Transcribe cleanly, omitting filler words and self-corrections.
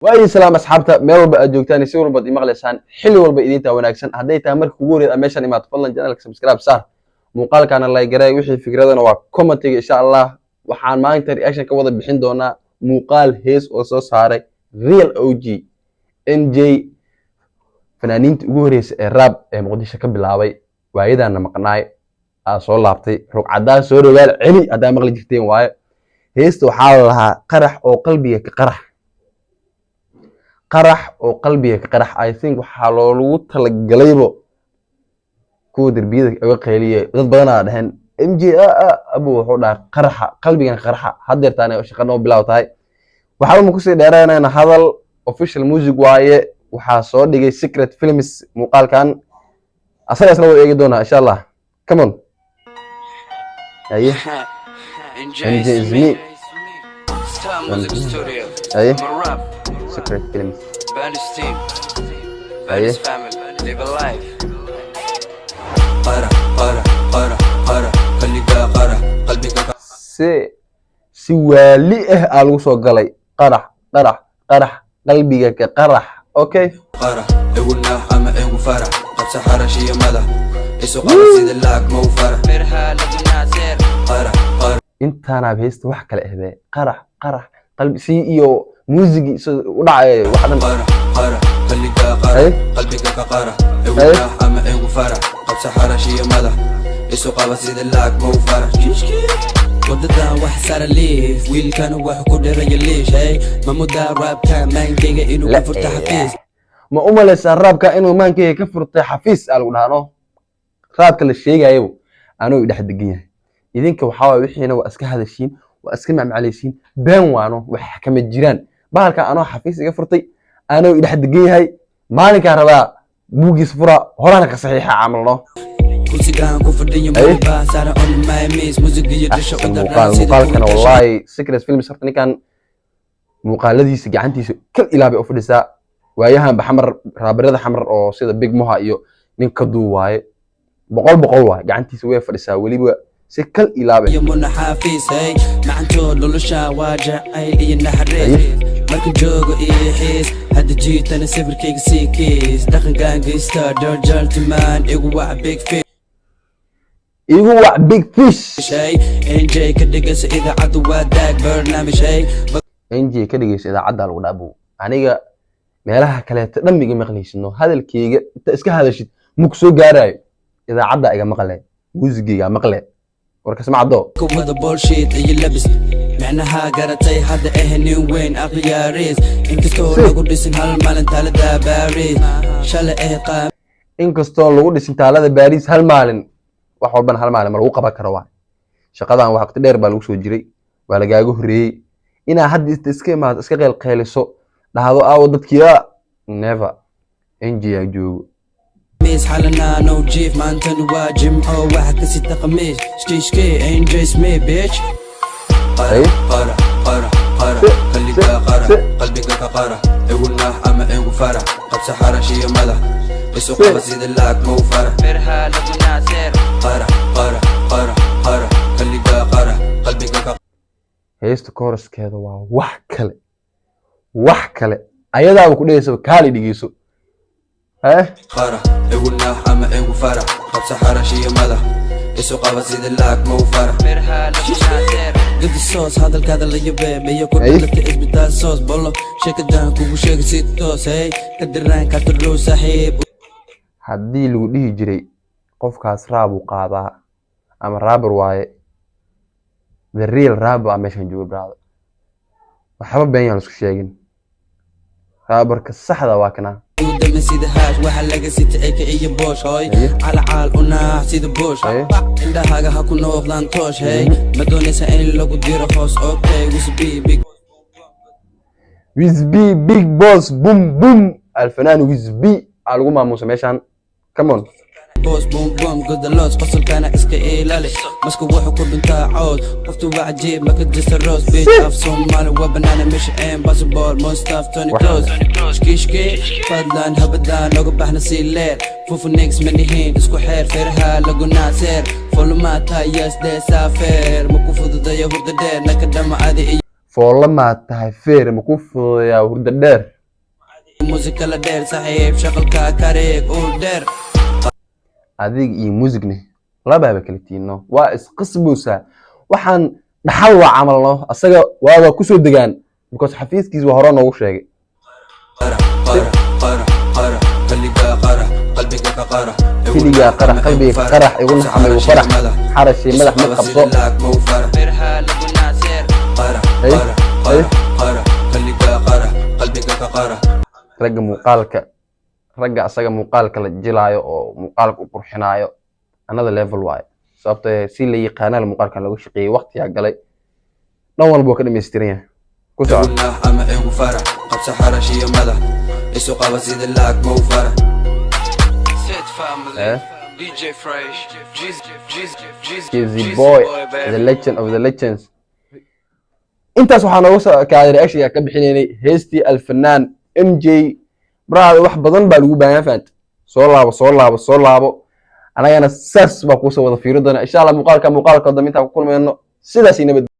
Waayo, salaam asxaabta, meel walba aad joogtaan, si walbaad i maqlaysaan, xilli walba idintaa wanaagsan. Hadday tahay marka kugu horeed aad meeshaan imaato, fadlan channelka subscribe saar, muuqaalkaana like garay, wixii fikradana waa commentiga. Insha Allah waxaan maanta reaction ka wada bixin doonaa muuqaal hees oo soo saaray real OG NJ, fanaaniinta ugu horeysa ee rap ee Muqdisho ka bilaabay. Waayadaana maqnaay aa soo laabtay, rugcadaa soo rogaal celi haddaa maqli jirteen waaye. Heesta waxaa la lahaa "Qarax oo qalbiga ka qarax", "Qarax oo qalbiga ka qarax". I think waxaa loogu talagalaybo kuwa derbiyada uga qayliya. Dad badanaa dhaheen MJ abu wuxuu dhahay qaraxa qalbigan qaraxa. Haddeertaan shaqa noo bilaaw tahay, waxaaba ma kusii dheeraanayna hadal. Official music waaye, waxaa soo dhigay Secret Films. Muuqaalkan asaga isla wada eegi doonaa, insha Allah. Come on, haye. NJ NJ is me. Star Music Studio. Haye. I'm a rap. Secret Films. Bandits team. Haye. Bandits family. Live a life. Qarax, qarax, qarax, qarax, qalbiga qarax, qalbiga. Si waali ah aa lagu soo galay. Qarax, qarax, qarax, qalbiga ka qarax. Okay. Qarax, igu naax ama igu farax, qabsa xarash iyo madax, isu qaba sida laag mau farax. Qarax, qarax. Intaanaab heesta wax kale ahbee. Qarax, qarax, qalbi si iyo muusigi u dhacay wax dhan. Qarax, qarax, qalbiga Haye. qarax, qalbiga ka qarax, igu Haye. naax ama igu farax, qabsa xarash iyo madax, isu qaba sida laag mau farax. Wadadan wax sara liif, wiilkana wax ku dhiraya liish. Hey, ma mudaa rapka maankayga inuu ka furta xafiis? Ma u malaysaa rapka inuu maankayga ka furtay xafiis aa lagu dhahaa? No, rapka la sheegayo anuu dhex degan yahay. Idinka waxaa waay wixiina waa iska hadashiin, waa iska macmacalaysiin, been waano, wax kama jiraan. Bahalkan anoo xafiis iga furtay, anoo idhex degan yahay, maalinkaan rabaa buuggiis fura, horana ka saxiixa camalno. Kursigaan ku fadhiyo Ay. mulbaa saaran on my miis, musigiyo dhasha u Axsan daran muuqaal sida muuqaalkana kuwa dhasha. Wallahi, Secret Films horta ninkan muuqaaladiisa gacantiisa kal ilaa bay u fadhisaa. Waayahanba Xamar, rapperada Xamar oo sida Big Moha iyo nin ka duu waaye, boqol boqol waaye, gacantiisa way fadhisaa weliba si kal ilaa bay. Iyo muna xafiis. Hey, macantoo nolosha waa jacayl iyo naxariis, marka joogo iyo xiis hadda jiitana sawirkayga sii kiis, dhaqankaan geysta dharjaltimaan, igu wac big fish. Igu wac big fish. Hey, NJ ka dhegeysa idaacadda, waa daag barnaamij. Hey. NJ ka dhegeysa idaacadda lagu dhaabo. Aniga meelaha kaleeto dhan iga maqlaysino, hadalkayga inta iska hadashid muku soo gaarayo. Idaacadda iga maqle, muusigayga maqle, warkas ma caddo. Wada bullshit iyo labis, micnaha garatay hadda eh nin weyn aqliyaariis, inkastoo lagu dhisin hal maalin taalada Baris shalay eh qaam. Inkastoo lagu dhisin taalada Baris hal maalin, wax walbana hal maalin ma lagu qaban karo. Waay, shaqadan waqti dheer baa lagu soo jiray, waa lagaaga horreeyey. Inaa hadda inta iska imaado, iska qeylqeyliso, dhahdo aawo dadkii, never. NJ aa joogo. Miis xalana no jiif, maantana waa jimco, waxa ka sita khamiis, shki shki, NJ Smith, bitch. Ay. Qarax, qarax, qarax, qalbiga qarax, qalbiga ka qarax, igu naax ama igu farax, qabsa xarash iyo madax, isu qaba sida laag mau farax. Qarax, qarax, qarax, qarax, qalbiga qarax, qalbiga ka Heesta choruskeeda waa wax kale, wax kale. Ayadaaba ku dhegeysaba, kaali dhegeyso eh. Qarax, igu naax ama igu farax, qabsa xarash iyo madax, isu qaba sida laag mau farax. Gadi soos hadalkaada la yabeemeyo ku Ay. dhalatay isbitaal soos bolo, sheekadan kugu sheegay si toos. Hey, ka diraan kartarow saaxiib. Haddii lagu dhihi jiray qofkaas rap uu qaadaa ama rapper waaye, the real rapper aa meeshan jooga, brother. Waxba been yaan isku sheegin, rapperka saxda waa kana. Ugu dambe sida haash waxaa laga sita eka iyo boosh hoy. Haye. Calacaal u naax sida boosh. Haye. Indhahaaga ha ku noqdaan toosh. Hey, ma doonaysa in lagu diro hoos? Okay, wisbi big. Wisb big boss, boom boom, alfanaan Wisb aa lagu maamuusa meeshan. Come on. Boss, boom boom, godaloos, qosolkana iska ilaali, maska wuxuu ku dhintaa cood, qoftu waa cajiib maka jirta roos, bitch. Af Soomaali waa banaana, mission impossible, mustaf Tony Close, shkishki, fadlan habadan nooga baxna sii leer, fufu niggas ma nihiin isku xeer, feeraha lagu naaseer, folumaata yes dee saafeer, ma ku fududayo hurda dheer naka dhama adi iyo. Foolla maa tahay feer ma ku fududeeyaa hurda dheer. Muusikala dheer saaxiib, shaqalka kareeg uu dheer. Adiga iyo muusigne labaaba kala tiino, waa isqasbowsaa. Waxaan dhaxal waa camalno, asaga waaba kusoo degaan because xafiiskiis waa hore noogu sheegay. Qarax, qarax, qarax, qarax, kaligaa qarax, qalbiga ka qarax. Keligaa qarax, qalbiga ka qarax, igu nax ama igu farax, xarashii madax mid qabso. Feerha lagu naaseer. Qarax, Hey, qarax, hey. qarax, qarax, kaligaa qarax, qalbiga ka qarax. Ragga muuqaalka, ragga asaga muuqaalka la jilaayo oo muuqaalka u qurxinaayo, another level waaye, sababtoo si la yaqaanaa muuqaalkan looga shaqeeyey, waqtiyaa galay, dhan walba waa ka dhammaystiran yahay. Ku soco. Igu nax ama igu farax, qabso xarash iyo madax, isu qaba sida laag mau farax. Set family. Eh? DJ Fresh. Jeez, Jeez, Jeez, Jeezy Boy, the legend of the legends. Intaas waxaa nooga soo kaaday reaction ka bixinaynay heestii Alfanaan MJ. Brother, wax badan baa lagu baahan fahant. Soo laabo, soo laabo, soo laabo. Anagana saas baa kuusoo wada fiiri doona, insha Allah. Muuqaalka dambe intaan ku kulmayno, sidaas iyo nabad.